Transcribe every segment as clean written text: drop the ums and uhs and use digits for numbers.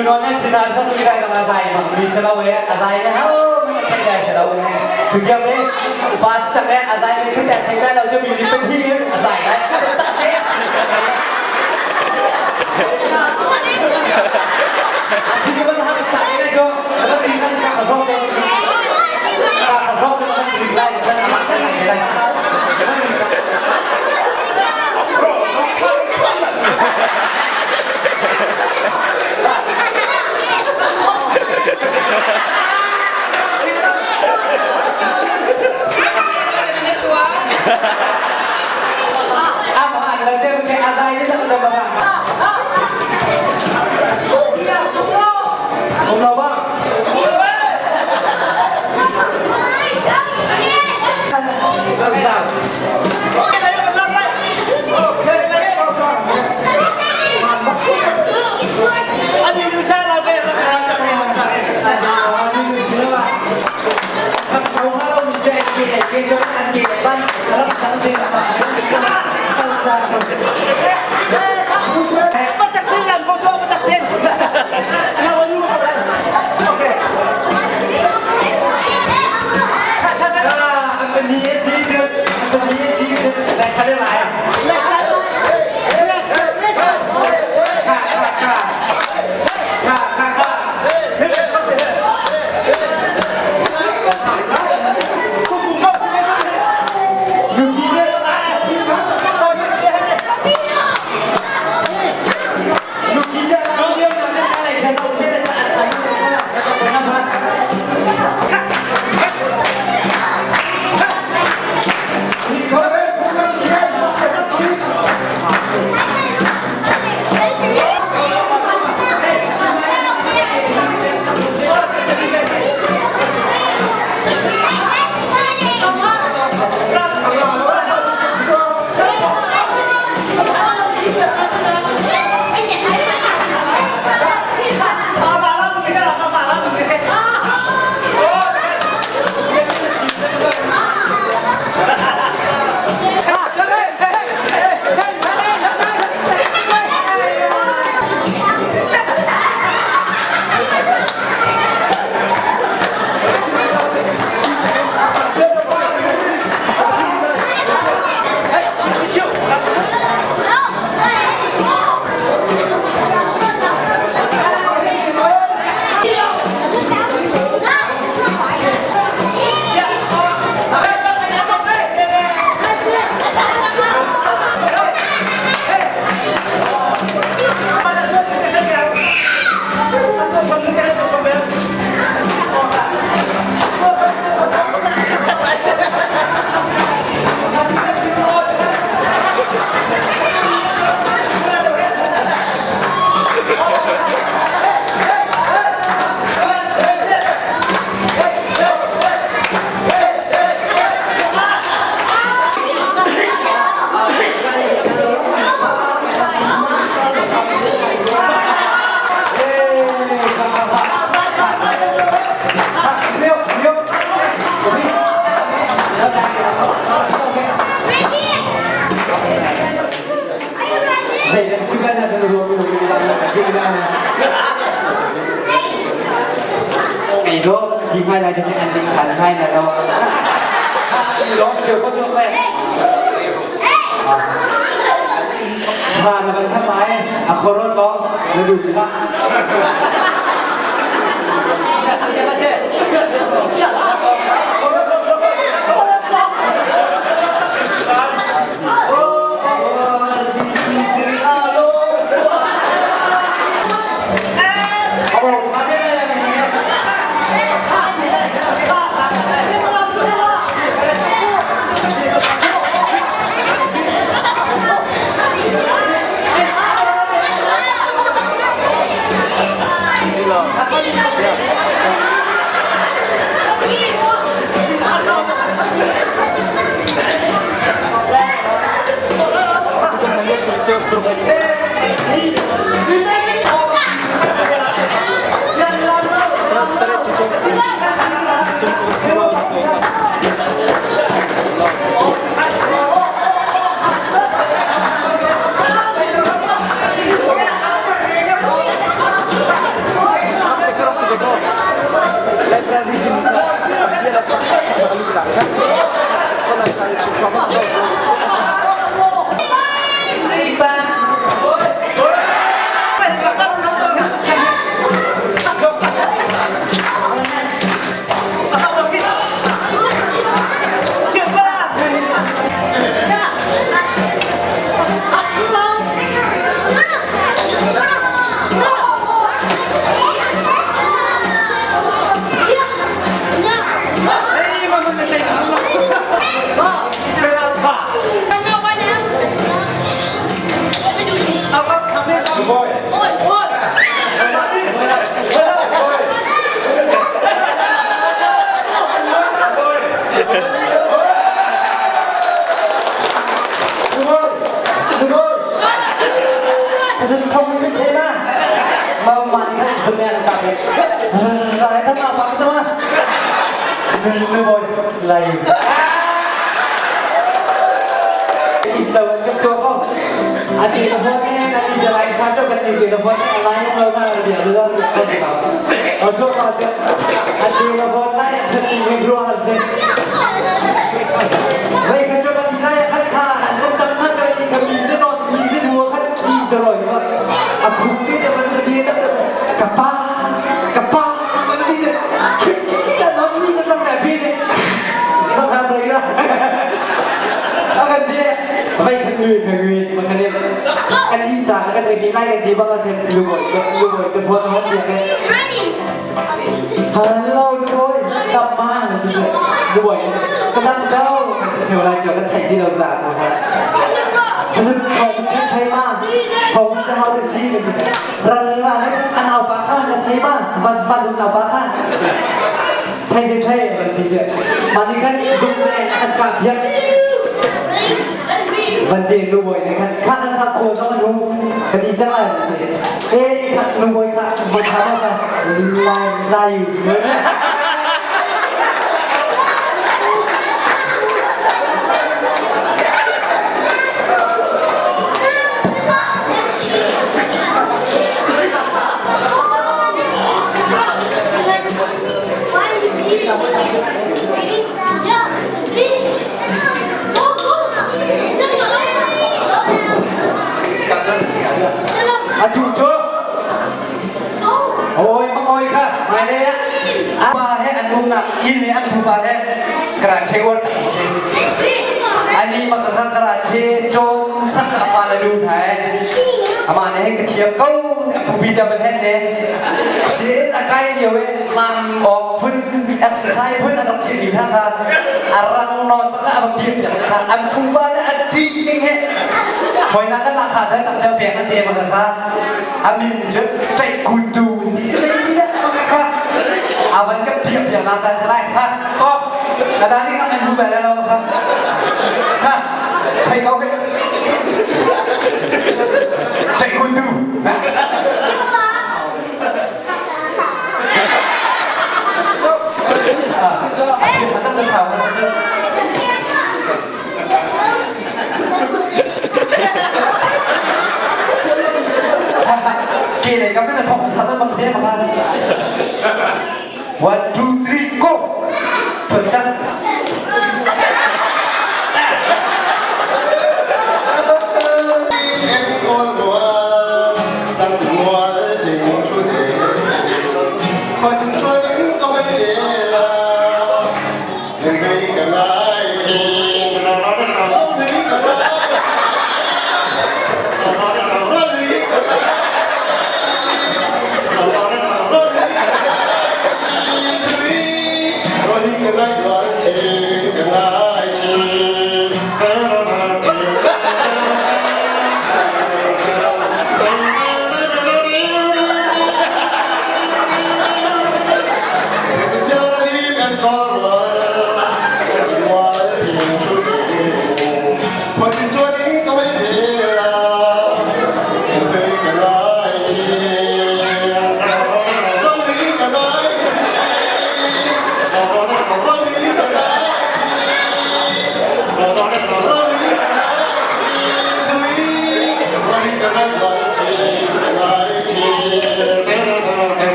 Nu non ne thinar sa tu kai ka zai bang mi se lo e a zai le hau man thai dai se lo e tu tiang te pa chang e a zai me khut thai ba lo chu mi ni pen hi a zai lai ka tak te. Khi ban ha sa le cho ka tin na ka ka rok cho ka ka rok cho ka tin lai ka ka ka lai ka. Thong kan thei ma? Ma ma ni khat zum ne ka ke. Ra ta ta pa ta ma. Nu nu boy lai. Ito an kan tuwa ko. Ati na phone ni na ni jalai kha cho kan ni na phone lai lo na dia lu lu ko ti ba. O cho pa cho. Ati na phone lai than ni he ru har se. Vai kha cho kan ni lai khat kha an kan cham na cho ni kha mi se non mi se du khat ti se roi ma. A khuk te cha man ni ta kapa kapa man ni khit khit khit non ni ka tam na pi ni. Sa tham rai la. Akan dia vai khat nui kha nui ma khan kan i ta kan ri lai kan ti bang kan lu boy cho lu boy cho phone han dia ke hello lu boy กลับบ้านlu boy ก็นั่งเก้าเชียวไรเชียวกันไทยที่เราจากหมดฮะของคนไทยมากของจะเอาไปชี้กันรันรันนั้นอันเอาปากข้างไทยมากวันวันเอาปากข้างไทยไทยมันดีเชียวมันนี่ขั้นจุ่มแรงอันกาเพียง วันเดียนูบอยนะครับข้าข้าข้าครูต้องมาดูคดีจังไรวันเดียเอ๊ะข้านูบอยค่ะบอยช้าค่ะลายลายอยู่เหมือน อะถูกชุบโอ้ยมังโอยค่ะมาเลยอะปลาให้อันนุ่มหนักกินเลยอันถูปลาให้กระเชวร์ตักสิอันนี้มันก็กระเชจนสักอาปาละดูไหนอามาเนี่ยให้กระเทียมเก้าผู้พี่จะเป็นเห็นเนี่ยเสียอากายเดียวเองลำออกพุ่นเอ็กซ์ไซส์พุ่นอันออกชีวิตท่าอารังนอนมันก็เอาเบียดอย่างจะอันผู้บ้านอันดีจริงเฮหอยนักกันราคาเท่ากับเจ้าเปียกกันเทมันก็ค่ะอามินจะใจกูดูดีสิดีนะมันก็ค่ะอาวันก็เบียดอย่างนั้นใช่ไหมฮะก็กระดานนี้ครับอันผู้แบบแล้วครับฮะใช่เขาไหมใจกูดูนะ 啊，这这炒的这。给那个那个桶啥子没得嘛？One two three go，不讲。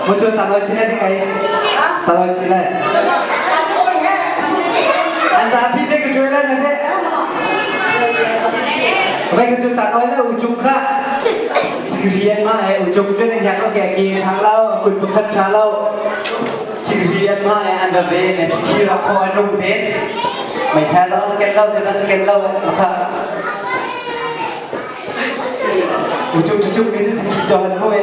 我就打到起来的可以，打到起来。อันตาพี่ได้กระจุยแล้วนะเด้ไปกระจุยตัดน้อยแล้วอุจุค่ะสิเรียนมาไอ้อุจุจุนยังก็แก่กีทางเล่าคุณประคับทางเล่าสิเรียนมาไอ้อันเวเนี่ยสิคีรักคอนุ่มเต้ไม่แท้แล้วมันแกนเล่าแต่มันแกนเล่านะครับอุจุจุมีสิคีจอหันมวย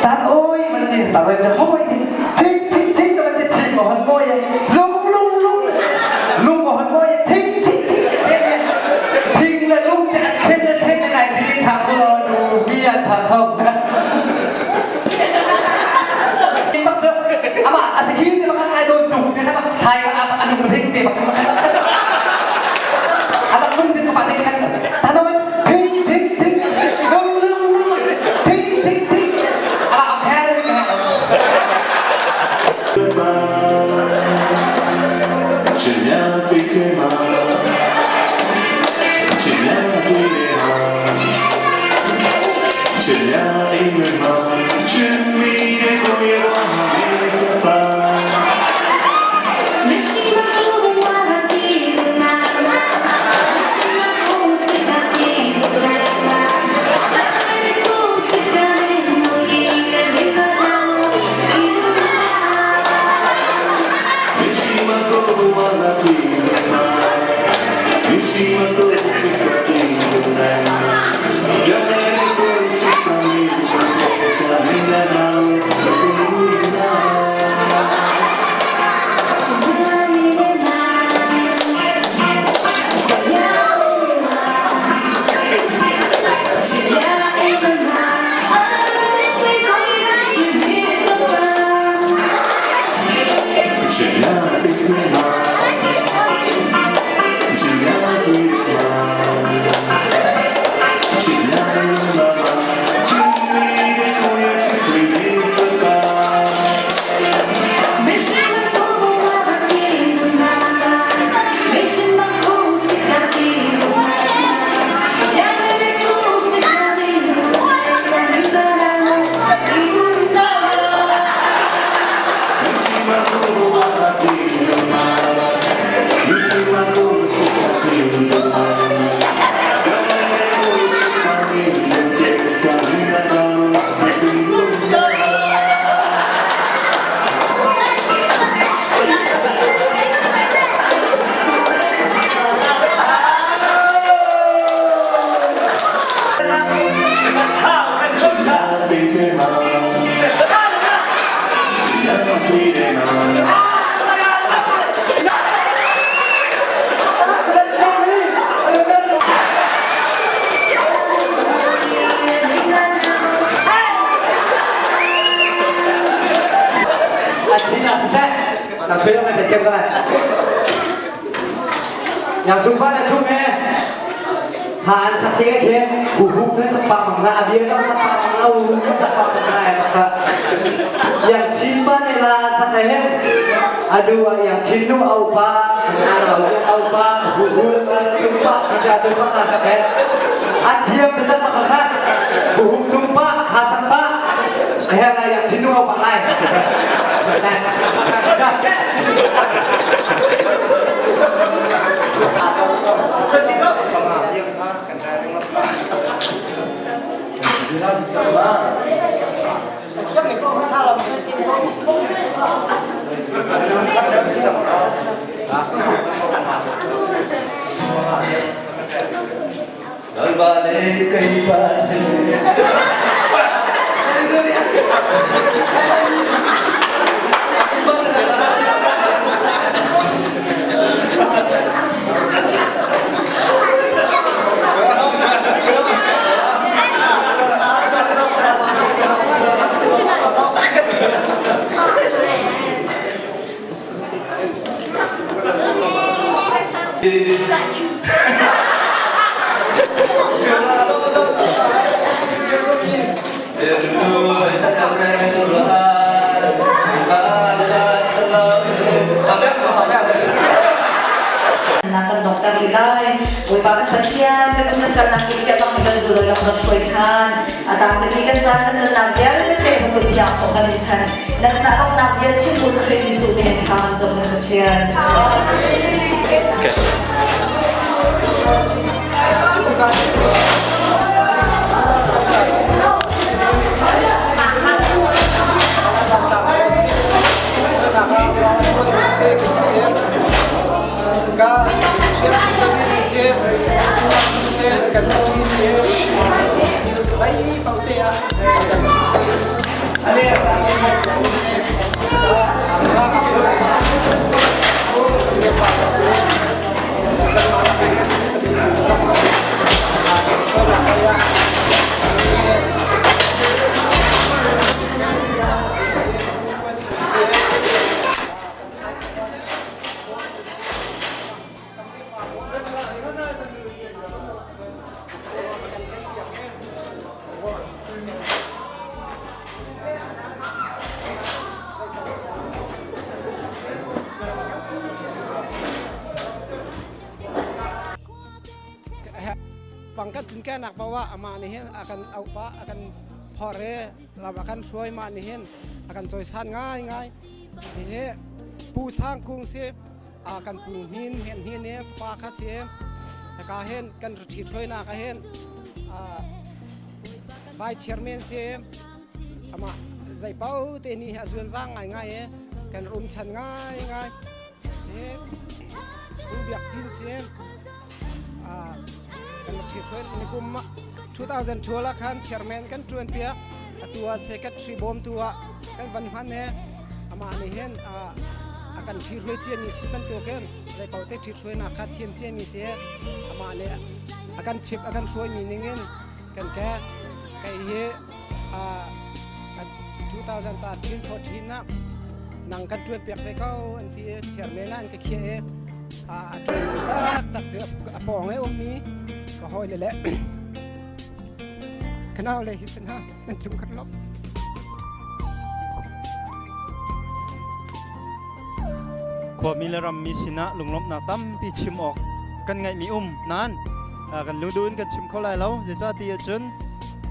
ตัดโอ้ยมันนี่ตัดเลยจะโอ้ยทิ้งทิ้งทิ้งแต่มันจะทิ้งหันมวยลุงลุงลุงลุงหันมวยทิ้ง Na kan donghter rih lai. Bawipa kan Pathian, kan um kan nak cia bang kan zul lam kan hruai ṭhan. A tang rih kan caan kan nunnak vialte na kut thiang chung kan in chan. Na sinah lawmhnak bia chim bu Khrih Jesuh min in thla kan cam kan Pathian. Okay. Pang kan tlun nak paoh ah amah nih hin a kan auh pah a kan phor i lam a kan hruai mah nih hin a kan cawisan ngaingai. Hihi Pu Sang Kung si kan pu Hnin Hen Hnin i fapa kha si. Hika hin kan ṭhit hruainak ah hin Vice Chairman si amah zeipaoh te nih a zuanzang ngaingai i kan rumchan ngaingai. Hi Pu Biak Cin si. Kan rak ṭhit nikum 2012 ah khan chairman kan ṭuan piak. Atu ah secretary bawmtu ah kan van hman he amah nih hin a kan ṭhihruai ciami si bantukin zeipaoh te ṭhihruainak kha thiam ciami si amah nih a kan chip a kan hruaimi ningin kan ke kei hi 2013 14 ah nang kan ṭuan piak ve ko an ti i chairman ah an ka khiah i a ṭuan tak tak cu a pawng i ummi ka hawile le ka nau le hi sin ha nan chung khat lo. Khuami le rammi sinah lunglawmhnak tampi chim awk kan ngeihmi um nain kan lungduh in kan chim kho lai lo. Zeicahti ahcun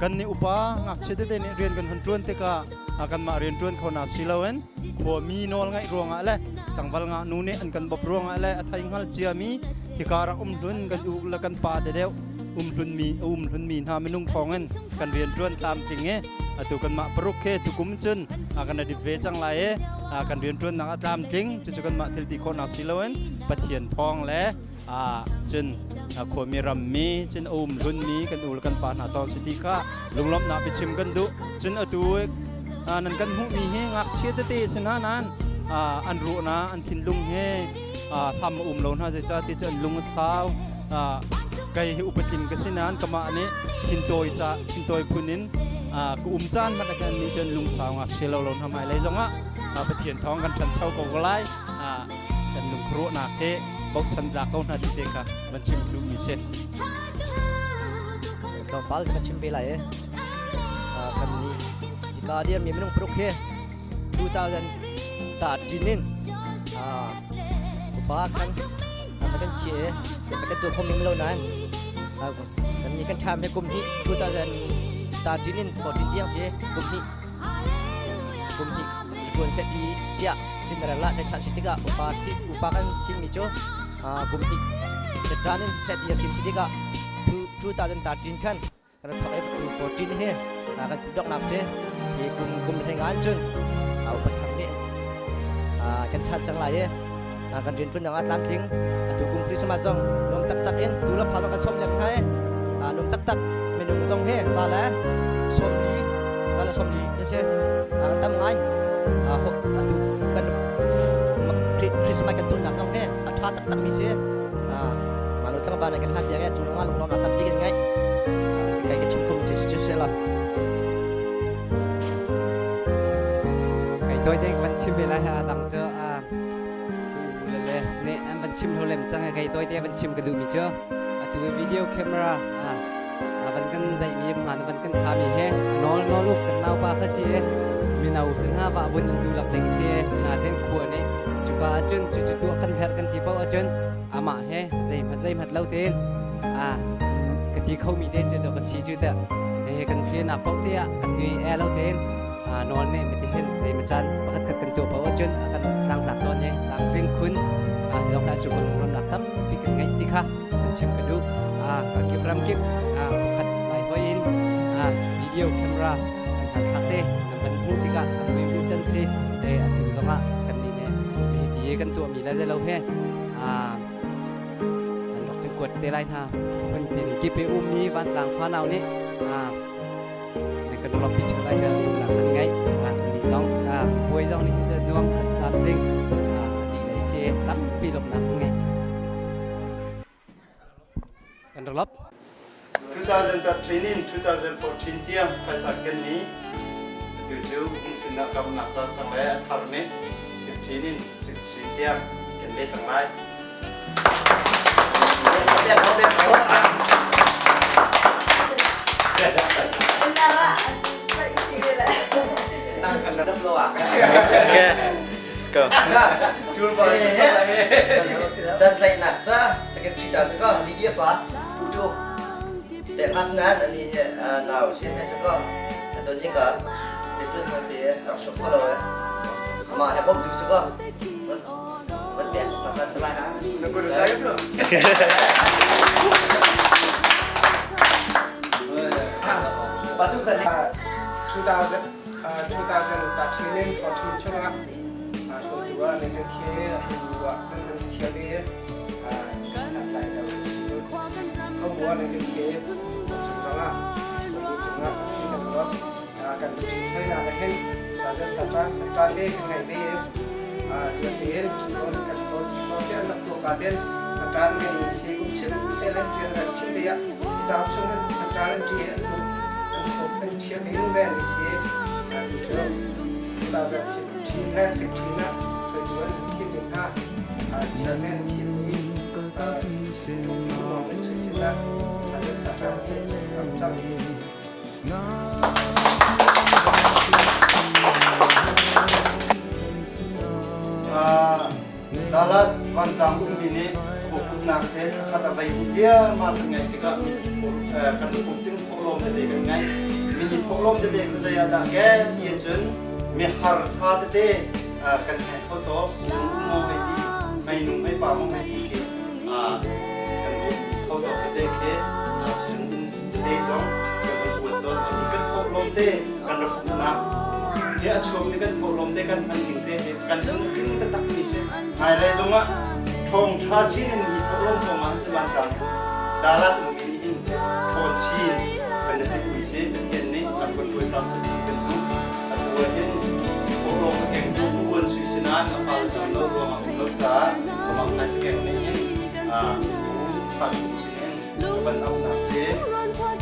kan nih upa ngakchia tete nih rian kan hun ṭuan tikah kanmah rian ṭuan kho na si loin khuami nawl ngaih ruangah le tlangval ngaknu nih an kan bawp ruangah le a thei hngal ciami hika rak um hlun kan u le kan pa te deuh umhlunmi umhlunmi hna minung thawngin kan rianṭuan tlamtling i atu kanmah paruk he tukum cun kan adip ve cang lai i kan rianṭuannak a tlamtling. Cucu kanmah thil ti khawhnak si loin Pathian thawng le cun khuami rammi cun a um hlunmi kan u le kan pa hna thawng si ti kha lunglawmhnak biachim kan duh. Cun atu nan kan hmuhmi hi ngakchia tete si hna nain an ruahnak an thinlung he tham a um lo hna, zeicah ti cu an lung a sau. Kei hi upatling ka si nain kamah nih thintawi ca thintawi phun in ka um caan hmanh ah nih cun lungsau ngakchia lo lo hna. Hmailei zongah Pathian thawng kan ṭhancho ko ko lai. Kan lungkhuruahnak he bochan tlak ko hna ti te kha van chim duhmi si. Tlawmpal kan chim ve lai e. Kan nih hika dir mi minung paruk hi 2000 ta in upa khan kan khi e kan tu khom ning lo nan kan ni kan tham he kum hi 2013 in 14 tiang si kum hi kum hi tuan set di tiah general la chai chan si tikah upa thi upa kan thim mi cu kum hi chan in set di thim si tikah 2013 khan kan thok e 14 hi kan dok nak si hi kum kum theng an cun au pathang nih kan chan cang lai e kan rian ṭuan ah tlamtling. Atu kum Christmas zong nuam taktak in tu le fa zong kan sawm lem hna e nuam taktak minung zong he za le 40 za le 40 na si tam ngai. Atu kan Christmas kan tunnak zong he a ṭha taktak mi si. Manu tlangval kan hlat piak e cung lungah lunglawm tampi kan ngai kai ka chim khum cu cu se la. Kai toi te van chim ve lai ha dang cu le ne an van chim lo lem cang. Kai toi te van chim ka duh mi cu atu video camera a van kan zaih mi man van kan thla mi he nol nol uk kan nau pa kha si minau sin ha wa vun in du lak leng si sina ten khua ne chuka achun chu chu tu kan her kan ti pau achun ama he zeihmat zeihmat lo ten a ka ti kho mi te che do ka si chu ta he kan fe nak pau te a kan nui e lo ten a nol ne mi ti hen zei ma chan pakhat khat kan tu pau achun kan tlang tlak ton ne tlang tling khun a hilok na chu kun ram nak tam pi kan ngai ti kha kan chim ka du a ka kip ram kip a pakhat lai hoi in a video camera kan han thlak te nan van hmu tikah kan mui mu chan si e atu zongah kan ni ne mi ti kan tuah mi la zelo he a an rak cing kuat te lai hna hun tin kip e um mi van tlang fa nau nih a ne kan lop pi chak lai ta zum nak kan ngai a kan ni dong a puai zong ni hin nuam kan tlam tling a di lei se tampi lop nak ngai kan rak lop. 2013 in 2014 tiang phaisa kan ni atu cu hungsinnak kamnak caan sang le a thar nih 15 in 16 tiang kan ve cang lai. Okay. Let's go. Can tlaihnak ca secretary ca si ko Lydia pa Putu te ngasna ani he nau si he si ko ato jing ka te tun ha si rak chuk kholo e ama he bom du si ko vat pe ma ta chalai ha na guru sai ko Patu khan 2000 2013 in 14 chungah hruaitu ah nan kan khi ah nan kan thial i santlai lo si. Khobua nan kan ke chung zongah khobu cungah tampi kan lawm. Kan ṭhithoinak ah hin saza sa ṭan kan ṭan te kan ngaih ve i tuan tein kan flosi an rak tuah ka ten kan ṭan ngai mi si kum chim te le chian kan chim te ah i cauk chung in kan ṭan an ṭi an tu an khop an chia ve zungzal mi si tu cu 2015 le 16 ah hruaitu an thim ding hna chairman thim mi Mr. Sinah saza sa ṭan te ram cang. Dalat vantlang ummi nih khuaputnak he thlakhat a vei hnih diahmah kan ngaih tikah kan pumting thawhlawm tete kan ngaih. Mi nih thawhlawm tete kha zei ah dah ke ti ahcun mi harsa tete kan heh kho tawk sinung um maw hei ti hmeinu hmeipa maw hei ti khi kan bawmh kho tawk tete khi sinung um Te zong kan rak uan tawn i kan thawhlawm te kan rak hmuhnak he a chuakmi kan thawhlawm te kan hman ning te he kan lungtling taktak mi si. Hmailei zongah ṭhawng ṭha chin in hi thawhlawm kong ah hin vantlang dalat ummi nih hin ṭhawn chin kan i timhmi si. Pathian nih lam kan hruai hram seh ti kan duh. Atu ah hin thawhlawm a kengtu Pu Uan Sui si nain a fale dam lo ruangah um lo caah amah phaisa keng nih hin Pu Tha Chum sin in ka van auhnak si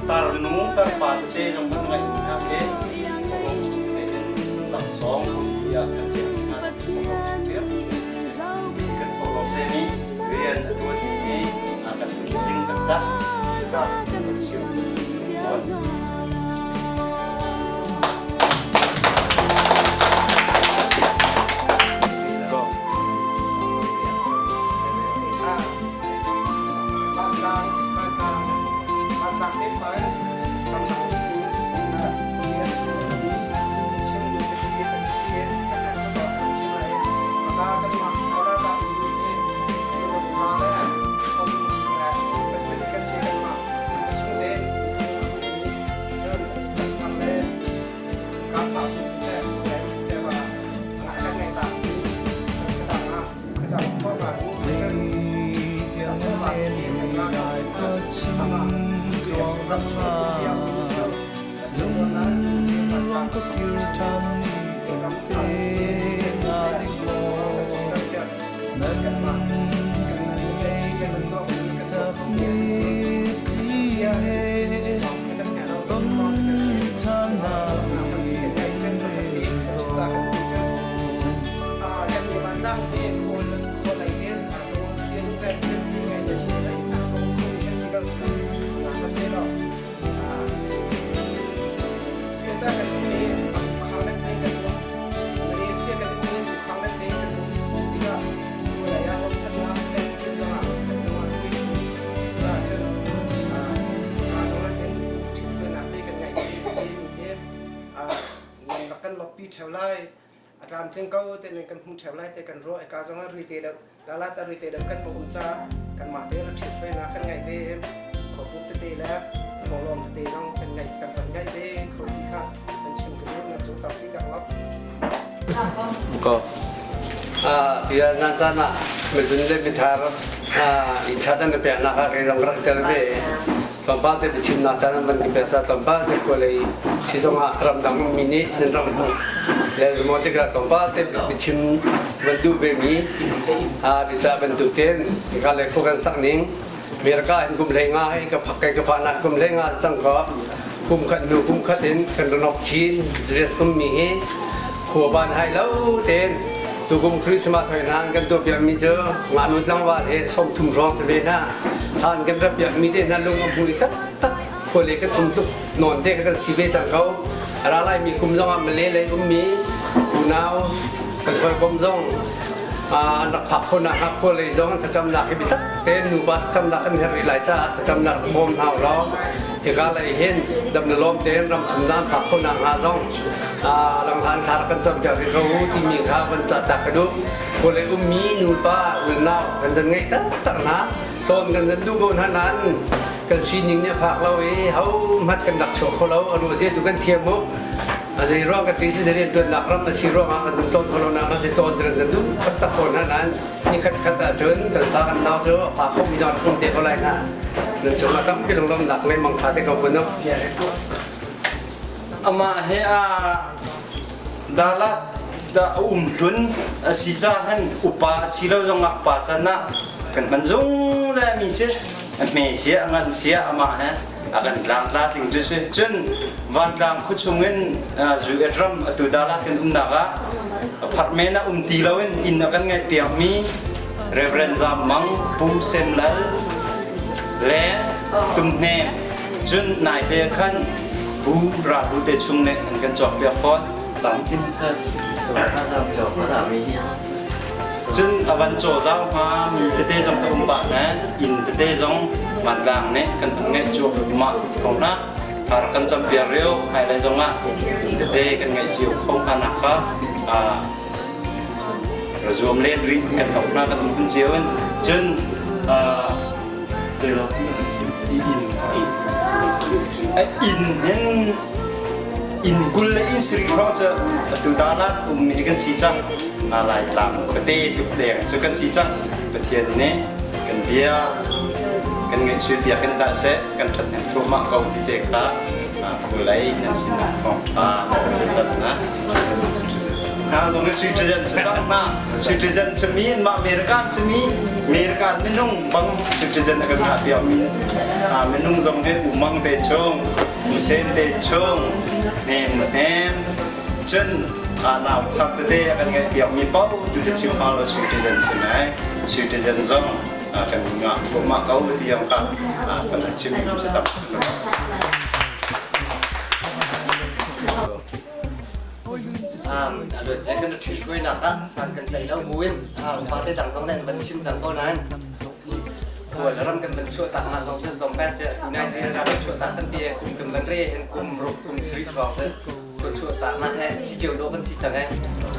tarnu tarpa tete zong kan ngaih hna khi thawhlawm chung te in laksawng tiah kan pek hna thawhlawm chung tiah kan thawhlawm te nih rian a tuan mi hi kan lungtling taktak ka kan chim tawn. Go. A tlamtling ko te ne kan hmu ṭheo lai te kan ruah ka zong ah rui te deuh lala ta rui te deuh kan um ca kanmah te ra ṭhit hruainak kan ngaih ve khuapup tete le thawhlawm tete zong kan ngaih kan rak ngaih ve kho ti kha kan chim ka duh na cu tampi ka lop. Ko. Tiah nan caan ah mizun le mithar inn chat an peknak ah kei zong rak tel ve. Tlawmpal te biachimnak caan an van ka pek caah tlawmpal te khua lei sizung ah ramdang ummi nih nan rak hmuh le zumaw tikah tlawmpal te biachim van duh ve mi bica bantuk tein hika lei khua kan sak ning America hin kum hlei nga hei ka phak kai ka phah nak kum hlei nga cang ko kum khat hnu kum khat in kan ranok chin dress ummi hi khua ban hai lo tein tukum Christmas thoi hnan kan tuah piak mi cu nganu tlangval he 30 hrawng si ve hna han kan rak piak mi te hna lung a hmui taktak khua le kan um tuk nawn te kan si ve cang ko ra lai mi kum zong ah Malay lei ummi unau kan hawikom zong an rak phak kho nak hnga khua lei zong an thlacamnak hi biatak tein nupa thlacamnak kan herh rih lai caah thlacamnak bawm hna u law hika lei hin dam le lawm tein ram thum nan phak kho nak hnga zong langhlan thla kan cam piak rih ko u timi kha van cah ta ka duh. Khua lei ummi nupa unau kan zan ngeih taktak hna tlawn kan zan duh ko hna nain kan sining nih a phak lo i ho hmanh kan rak chuak kho lo a ruah zia tu kan thiam mu a zei ruang kan ti si rian tuannak ram a si ruangah kan tlawn kho lo nak a si tlawn kan zan duh taktak ko hna nain ni khat khat ahcun kan fa kan nau cu a pha kho mi zong rak um te ko lai hna. Nan cungah tampi lunglawmhnak le mangtha te ko kun u. Amah he a dalat da a um hlun a si ca han upa a si lo zongah pa can ah kan hman zungzal mi si a hme sia a ngan sia amah he a kan tlangtla tling cu si cun vantlang khuachung in US ram atu dalat kan umnak ah apartment ah um ti loin inn a kan ngaih piak mi Reverend Zam Mang Pu Sem Lal le Tum Hnem cun naite khan Pu Ralu te chung nih an kan cawk piak fawn. Cun a van caw zau hnga mi tete zong ka um pah hna inn tete zong vantlang nih kan hun ngeih cu mah ko hna har kan cam piak reo hmailei zong ah inn tete kan ngeih cio kho hnga nak kha zuam len rih kan hok hna kan um cio in cun inn hin inn 20 le inn sarih hrawng cu atu dalat ummi kan si cang Laitlang khuate tluk deng cu kan si cang Pathian nih kan bia kan ngaihsuai bia kan dah seh kan ṭhathnem thluahmah ko ti te kha khulei nan sinak thawngṭha kan catan na hna zong hi citizen si cang hna citizen simi mah American simi American minung bang citizen a kan ngah piak mi minung zong hi umang te chung misen te chung nem nem cun nau thar tete a kan ngaih piak mi paoh tu te chim hau lo citizen si mai citizen zong kan ngah mah ko ti yang ka kan chim si tak. A luat kan ṭhithruainak ah caan kan tlaih lo buin fate dang zong nih an van chim cang ko nain Kawl ram kan van chuah tak nak zong zong pek cu tunai te ram chuah tak kan ti kum kan van re hin kum ruk kum sarih hrawng cu ko chuah tak nak he si cio dawh kan si cang e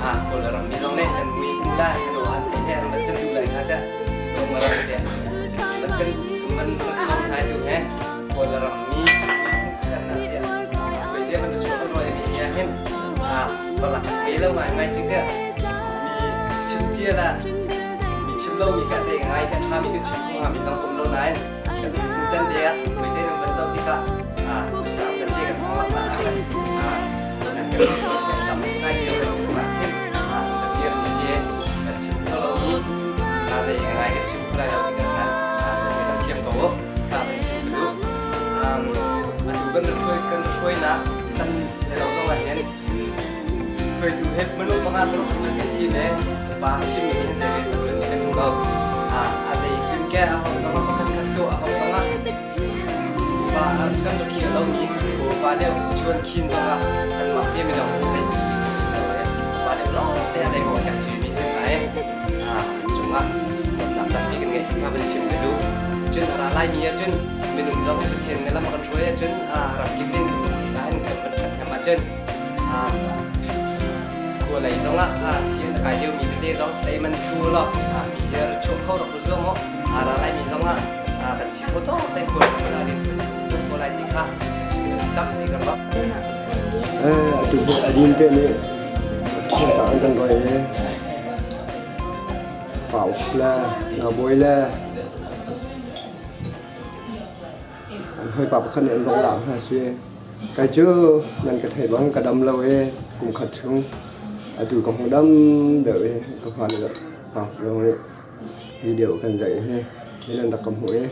ah Kawl ram mi zong nih nan mui hmu lai kan an thei he an van chan duh lai hna te ram te van kan van som nai tu he Kawl ram mi kan na te Bei te kan chuah kan ruai mi hi hin balak pe lo ngai ngai chu te mi chim chia la mi chim lo mi kha te ngai kha tha mi kan chim ko nga mi dang um lo nain kan chan te ah mei te nan van zoh tikah cam chan te kan hong lak la ah nan kan tam ngai te kan chim ah khin kan dir mi si kan chim kho lo mi te ngai kan chim kho lai lo ti kan khan kan thiam ko sa kan chim ka duh atu kan hruai kan hruainak kan lo zong ah hin hruaitu he minung panga tluk kan kan thim e pa thim mi hin zei kan tuan kan hmu lo a a zei tin ke a hong dang pakhat khat tu a hong dang ah pa kan rak khia lo mi ko pa deuh chuan khin zong ah kan mah te mi dong thei pa deuh lo te a dei mo kan sui mi sim lai a cungah nak tampi kan ngeih kha van chim ka duh cun a ra lai mi ah cun minung zong Pathian nih lam a kan hruai ahcun ramkip in hin kan van ṭhat hem ahcun khualei zongah sian a kai liomi tete zong teiman thu law mi hi chuah kho rak zuam u a ra laimi zongah kan si kho tawk te khual kan rian ṭuan ko lai ti kha chim tampi kan rak. Atu hi adin te nih ta an kan roi i pa uk le nabawi le An hawipa pakhat nih an rong lak hna si. Kai cu nan ka thei bang ka dam lo i kum khat chung atu ka hung dam deuh i ka fa le pa lawng nih video kan zaih hi hi nan rak ka hmuh i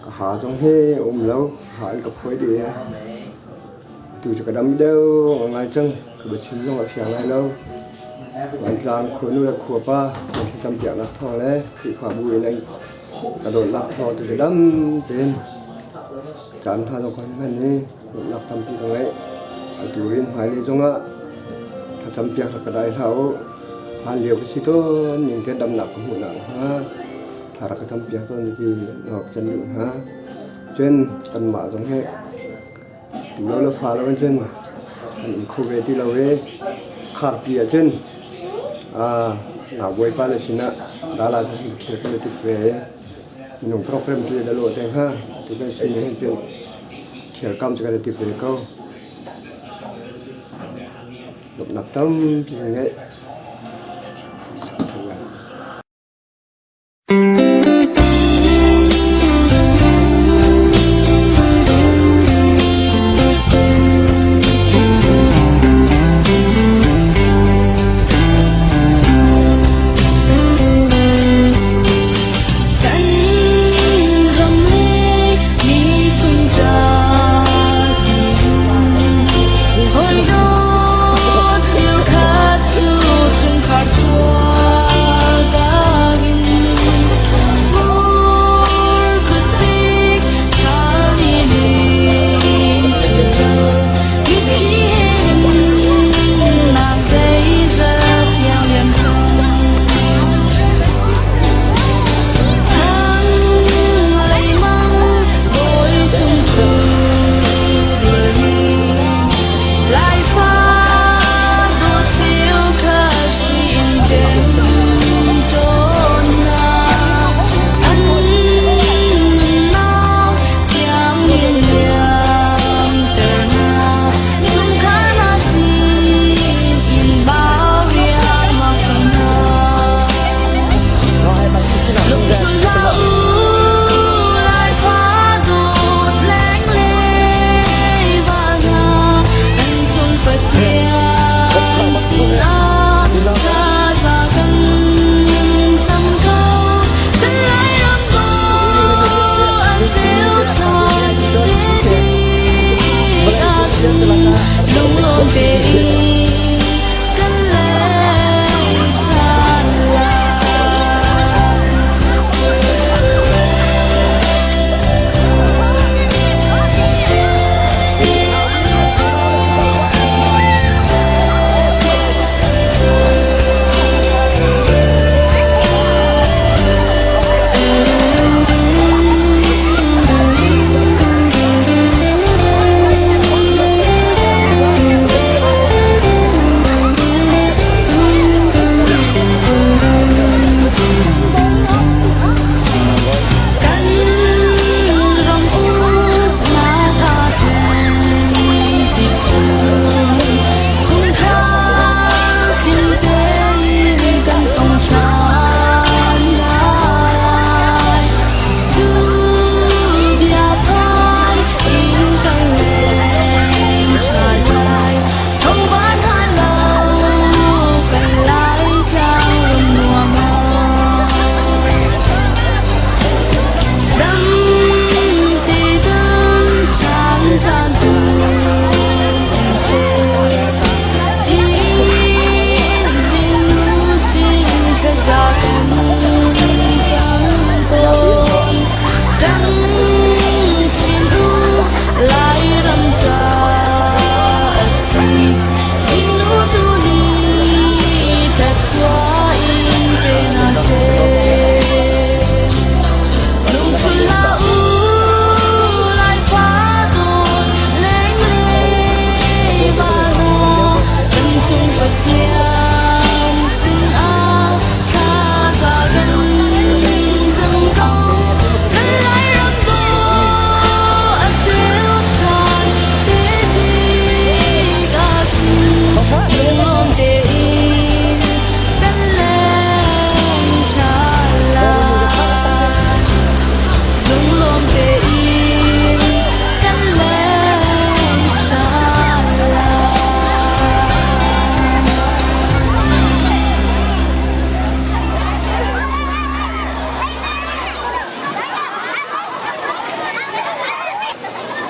ka ha zong hi um lo ha an ka phuai dih i atu cu ka dam deuh ngai cang ka biachim zong a fiang lai lo. Vantlang khuanu le khuapa nan thlacam piaknak thawng le Khrihfabu in an Ka dawtnak thawng tu cu dam tein caan hna zong kan hman i dawtnak tampi ka ngeih. Atu rin hmailei zongah thlacam piak rak ka dai hlah u. Hlan lio ka si tawn ning te damnak ka hmuh nakhnga thla rak ka cam piak tawn ti nawl ka can duh hna. Cun kanmah zong hi tu lo le fa lo in cun kan um kho ve ti lo i kharpi ah cun Bawipa le sinah dala cu thil kan i tuk ve i minung program cu da lawh te hnga tu kan sin hin cun thialkam cu kan i tip ve ko lawmhnak tampi kan ngeih.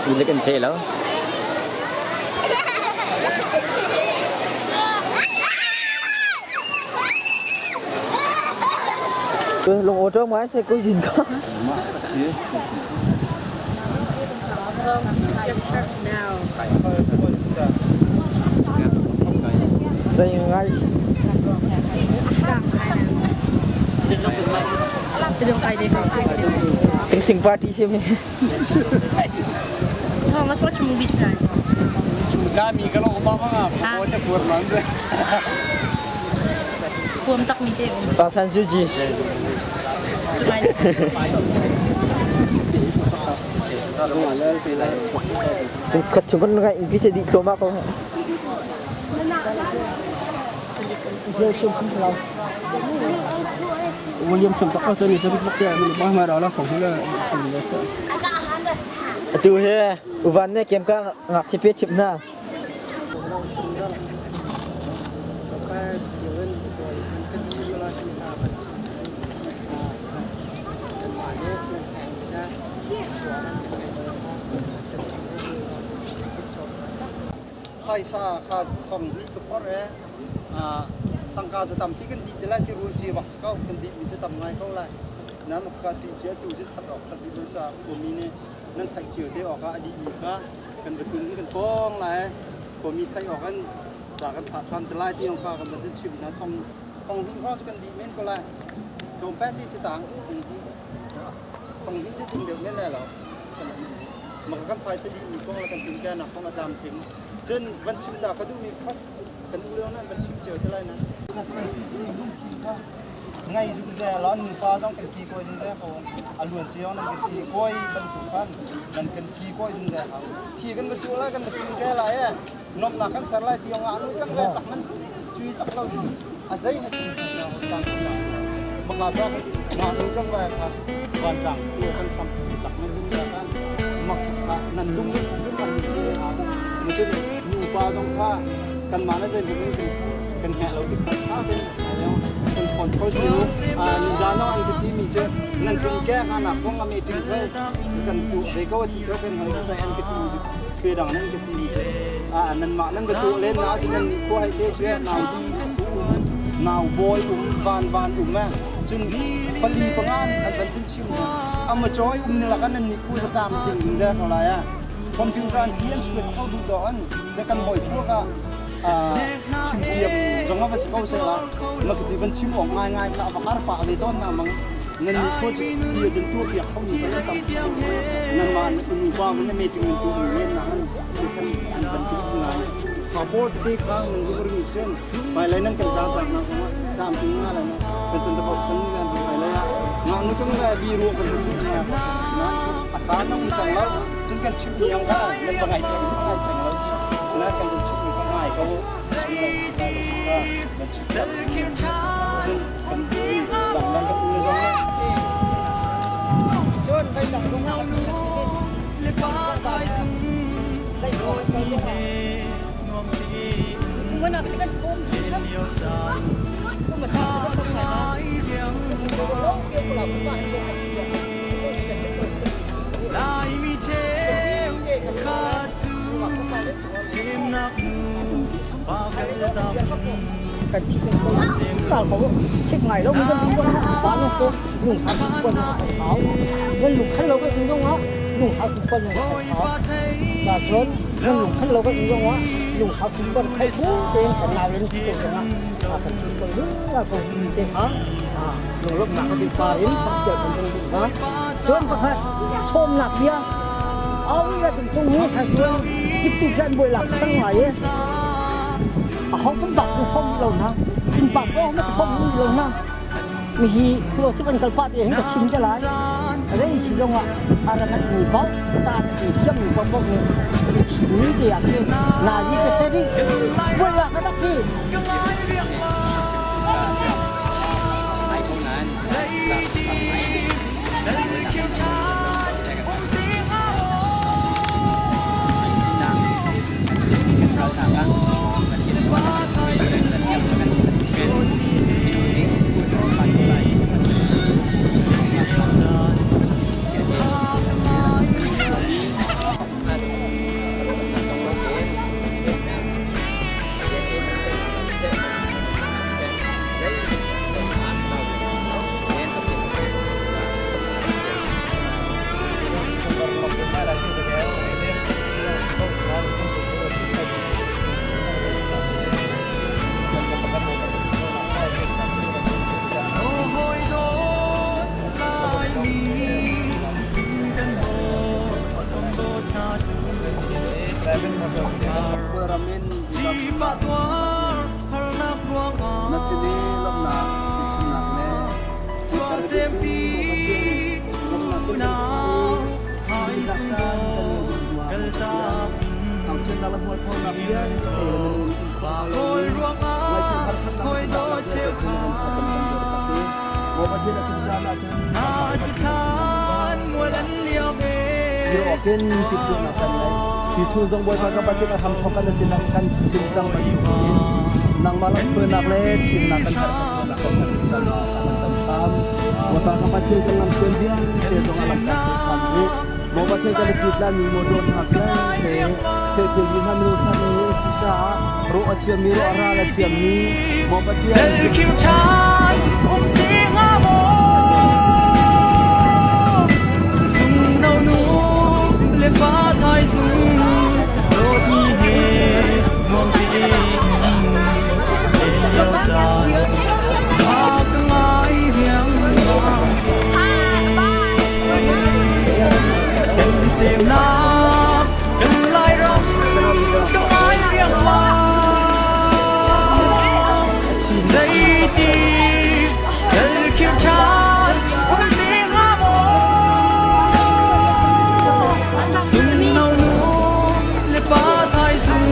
Milik an ceh lo. Lung aw ṭawng ngai se ko zin ka. Zei ngai. Tingsing party si mi. Thong, let's watch a movie tonight. Jami ka lo ba nga po te kur man de. Huam tak mi te. Ta san su ji. Khat chung kan ngai pi che di thloma ko. Jel chung khum salau. William chung tak ko ni chu bok te mi ba ma ra la khong la. Atu he uvan ne kem ka ngak chi pe chip na. Phaisa kha thong hnih ka phorh i tangka cu tampi kan dih ti lai ti rul ci bak si ko kan dih mi cu tam ngai ko lai. Nan ka ti cia tu cu that awk that dih lo caah khuami nih nan theih cio te awk ah a dih mi kha kan va tun kan pawng lai. Khuami theih awk in ca kan thlah hram te lai ti kha kan van chim hna thong thong hnih hrawng cu kan dih men ko lai. Tlawmpek ti cu tang thong hnih cu ding deuh men lai lo. Maka kan phaisa dih mi kong le kan tintenak kong a tlamtling. Cun van chim ta ka duhmi pakhat kan u lio nan van chim cio te lai na. Ngai zung ze la nupa zong kan ki koi zung ze ko a luan cio nan kan ki koi bantuk khan nan kan ki koi zung ze hau thi kan va tu lai kan va tin ke lai e nomnak kan ser lai tiang ah nu kan ve tak nan chui chak lo cu a zei na sim maka cha nga nu kan va kha van tlang tu kan sam tak nan zung ze kan mak kha nan lung lung kan ni che ha mu chu nu pa zong kha kan ma na zei bu kan kan heh lo tik kha tha ten kan control cu ni zan an ka ti mi cu nan tung ke ha na kong a meeting thoi kan tu ve ko ti ko kan hoi chai an ka ti mi cu thwe dang nan ka ti mi cu nan mah nan ka tu len na cu nan ni ko hai te chu nau di um nau boy um van van um eh cun pali pangan an van chin chim na ama choi um ni lakan nan ni ku za tam ting ding da ko lai a computer an ti an suet ko du do an de kan hoi thu ka chimpiam zong a va si ko seh la makati van chim awk ngaingai kha a va har pah ve tawn hna mang nan ni kho ti cun tuah piak kho mi kan tam nan ma nu pa mun meeting nan tu men na an kan an ban tu ngai kha bol te kha nan ru ri chen mai lai nan kan ta ta na tam tu nga lai na kan chan ta bau chan kan mai lai nga nu chung la bi ru kan tu na na a chan na un tang lo cun kan chim mi ang kha nan ba ngai theng ngai theng lo na kan chim mi ngai ko Kan thi kan ko chek ngai lo kan ding ko pa no ko lung sa ku ko hau nan lung khan lo ka ding dong lung sa ku ko hau ta chon nan lung khan lo ka ding dong lung sa ku ko khai ku te kan nau len si ko nga kan thi ko lu la ko ni te ha lung lok na ka bin pa rin kan te kan ding ha chon pa kha som nak bia awi la tung tung ni thai tuan kip tu khian boi lak sang lai e a ho kan bak kan som lo na in pak ko ma som lo na mi hi philo si kan kalpa te hin ka chim te lai rei si zong ah aramat mi pau cha ka ti thiam mi pau bok ni ni te a ke na yi ka seri boi la ka tak ki. Na sin i lawmhnak biachimnak le Awkin timhtuahnak kan ngei. Hi chung zong Bawipa ka Pathian a hramthawk kan si nang kan chim cang bantukin nangmah lamhruainak le thimnak kan herh thluachuahnak kan herh cang thla kan cam hram. Bawipa ka Pathian kan lamhruai vialte zong a lam kan hruai ṭhan rih. Maw Pathian kan i citla mi motor hna vialte sehthil hna minung sermi an si caah rawh a thiammi rawh a ral a thiammi Maw Pathian Sung no nu le pa thai sung dawtmi he nuam tein len lio caan a ka ngai riangmang. Kan semnak kan Lairam ka ngai riangmang. Zeiti kal khir ṭhan um te hnga maw? Sung no nu le pa thai sung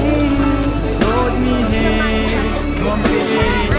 dawtmi he nuam tein.